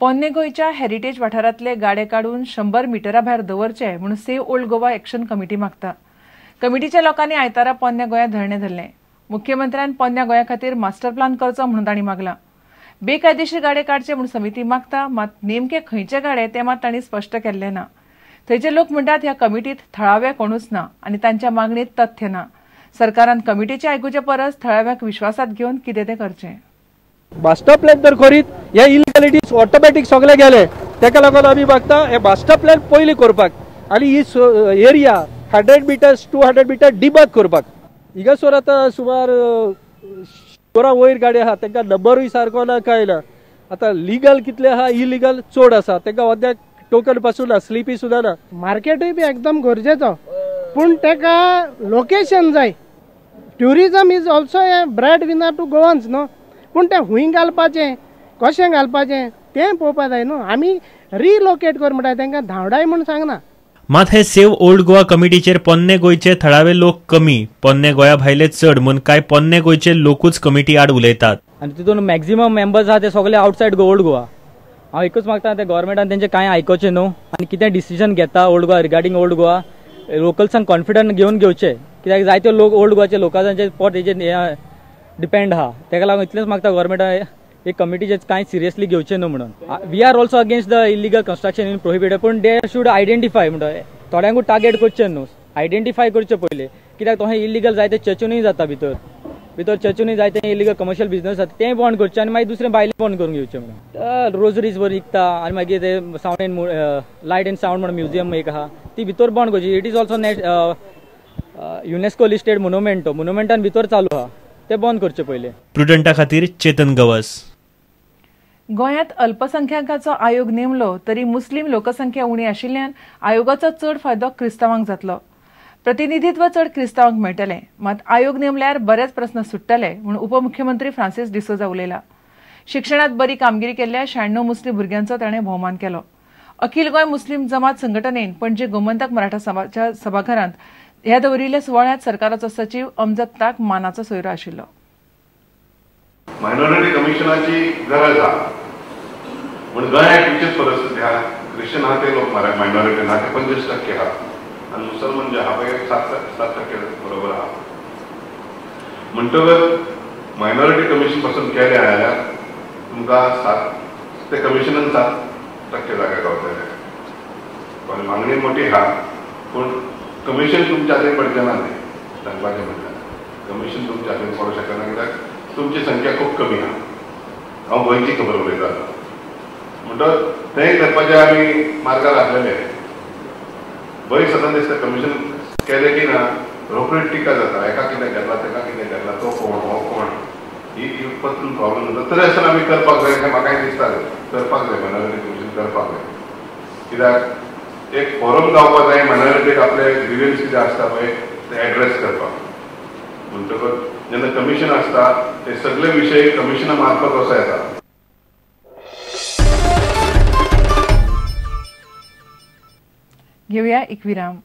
पोन्ने गोंयच्या हेरिटेज वाठारांतले गाडे काडून 100 मिटरा भायर दवरचे म्हूण save old Goa action committee मागता. कमिटीच्या लोकांनी आयतारा पोन्न्या गोंयांत धरणें धरलें. मुख्यमंत्र्यान पोन्न्या गोंया खातीर मास्टर प्लान करचो म्हणून तांणी मागलां. बेकायदेशीर गाडे काडचे म्हूण समिती मागता, मात नेमके खंयचे गाडे ते मात तांणी स्पश्ट केल्ले ना. थंयचे लोक म्हणटात ह्या कमिटीत थळावे कोणूच ना आनी तांच्या मागणीत तथ्य ना. सरकारान कमिटीचे आयकुचे परस थळाव्यांक विश्वासात घेवन कितें तें करचें. मास्टर प्लॅन तर करीत हे इलिगॅलिटीज ऑटोमॅटीक सगळे गेले, ताका लागून आमी मागता हे मास्टर प्लॅन पयलीं करपाक आनी ही एरिया 100 मिटर्स 200 मिटर डिबग करपाक. हिंगासर आतां सुमार 100 वयर गाडी आहा, तांकां नंबरूय सारको ना, कांय ना. आतां लिगल कितले आहा, इलिगल चड आसा, तांकां अद्याक टोकन पासून ना, स्लिपी सुद्दां ना. मार्केटूय बी एकदम गरजेचो, पूण ताका लोकेशन जाय. Tourism is also a bread winner to Goans न्हू, पूण तें हुंय घालपाचें, कशें घालपाचें तें पळोवपा जाय न्हू. आमी रिलोकेट कर म्हणटा, तांकां धांवडाय म्हूण सांगना. मात हे सेव्ह ओल्ड गोवा कमिटीचेर पोन्ने गोंयचे थळावे लोक कमी, पोन्ने गोंया भायले चड म्हूण कांय पोन्ने गोंयचे लोकूच कमिटी आड उलयतात. आनी तितून मॅक्झिमम मेंबर्स आहा ते सगळे आउटसायड ओल्ड गोवा. हांव एकूच मागता ते गव्हर्मेंटान तेंचे कांय आयकुचें न्हू आनी कितें डिसिजन घेता old Goa regarding old Goa लोकल्सांक कॉन्फिडंट घेवन घेवचें, कित्याक जायते लोक ओल्ड गोवाचे लोकांचे पोट हेजेर डिपेंड आहा. ताका लागून इतलेंच मागता गव्हर्मेंटान एक कमिटीचें कांय सिरियसली घेवचें न्हू म्हणून. We are also against the illegal construction in prohibited, पूण they should identify म्हणटा, थोड्यांकूच टार्गेट करचें न्हू, आयडेंटिफाय करचें पयलीं, कित्याक तशें इलिगल जायते चर्चूनय जाता, भितर भितर चर्चूनय जायते इलिगल कमर्शियल बिजनस जाता, तें बंद करचें आनी मागीर दुसरें भायलें बंद करून घेवचें म्हणून. रोजरीज वर विकता आनी मागीर ते sound and light and sound म्हणून म्युझियम एक आहा, ती भितर बंद करची. It is also UNESCO listed monument, मोन्युमेंटान भितर चालू आहा, ते बंद करचे पयले. प्रुडंटा खातीर चेतन गवस. गोंयांत अल्पसंख्याकांचो आयोग नेमलो तरी मुस्लीम लोकसंख्या उणी आशिल्ल्यान आयोगाचो चड फायदो क्रिस्तांवांक जातलो. प्रतिनिधित्व चड क्रिस्तांवांक मेळटलें, मात आयोग नेमल्यार बरेच प्रस्न सुट्टले म्हूण उपमुख्यमंत्री फ्रांसीस डिसोजा उलयला. शिक्षणांत बरी कामगिरी केल्ल्या 96 मुस्लीम भुरग्यांचो ताणें भोवमान केलो. अखिल गोंय मुस्लीम जमात संघटनेन पणजे गोमंतक मराठा समाजाच्या सभाघरांत ह्या दवरिल्ल्या सुवाळ्यांत सरकाराचो सचीव अमजद ताक मानाचो सोयरो आशिल्लो. मायनॉरिटी कमिशनाची गरज आहा म्हूण गोंयांत खंयचीच परिस्थिती आहा, क्रिश्चन आहा ते लोक मायनॉरिटी आहा ते 25% आहा आनी मुसलमान जे आहा पळय 7% बरोबर आहा. म्हणटकच मायनॉरिटी कमिशन पासून केलें जाल्यार तुमकां 7 ते कमिशनान 7% जागा गावतले. पण मागणी मोठी आहा, पूण कमिशन तुमच्या हातीन पडचें ना, न्ही सांगपाचें म्हणल्यार कमिशन तुमच्या हातीन पडूंक शकना, कित्याक तुमची संख्या खूब कमी आहा. हांव गोंयची खबर उलयता, म्हणटकच तें करपाचें आमी मार्गार आसलेले. बरी सदां दिसता कमिशन केलें की ना रोखडीच टिका जाता, एका कितें घेतला तेका कितें घेतला, तो कोण हो कोण, ही परतून प्रॉब्लम जाता. तरी आसतना आमी करपाक जाय अशें म्हाकाय दिसतालें, करपाक जाय मायनॉरिटी कमिशन करपाक जाय, कित्याक एक फोरम जावपाक जाय मायनॉरिटीक आपले ग्रिव्हन्स कितें आसता पळय ते एड्रेस करपाक. म्हणटकच जेन्ना कमिशन आसता ते सगळे विशय कमिशना मार्फत असो येता. घेवया एक विराम.